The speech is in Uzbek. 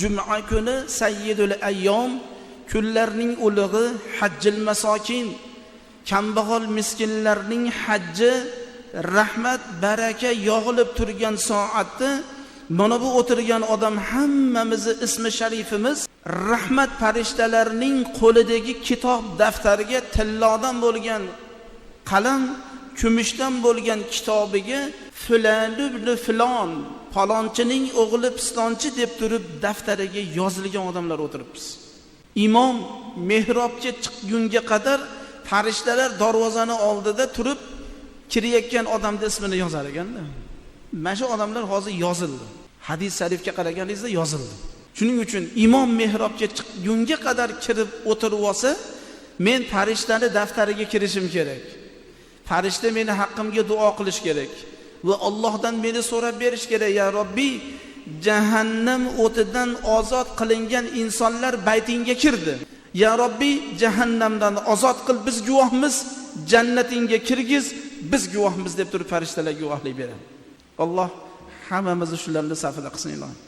Juma kuni sayyidul ayyom, kunlarning ulug'i, hajjil masokin, kambag'al miskinlarning hajji, rahmat, baraka yog'ilib turgan soatda mana bu o'tirgan odam hammamizni ismi sharifimiz rahmat farishtalarining qo'lidagi kitob daftariga tillodan bo'lgan qalam, kumushdan bo'lgan kitobiga fulan ibn fulon, falonchining o'g'li pistonchi deb turib daftariga yozilgan odamlar o'tiribmiz. Imom mehrobga chiqqunga qadar farishtalar darvozani oldida turib kirayotgan odamning ismini yozar ekanda. Mana shu odamlar hozir yozildi. Hadis sharifga qaraganingizda yozildi. Shuning uchun imom mehrobga chiqqunga qadar kirib o'tirib olsa, men farishtani daftariga kirishim kerak. Farishta meni haqqimga duo qilish kerak va Allohdan meni so'rab berish kerak. Ya Robbi, jahannam o'tidan ozod qilingan insonlar baytingga kirdi. Ya Robbi, jahannamdan ozod qil, biz guvohmiz, jannatingga kirgiz, biz guvohmiz deb turib farishtalar guvohlik beradi. Alloh hammamizni shularning safida qilsin ilohim.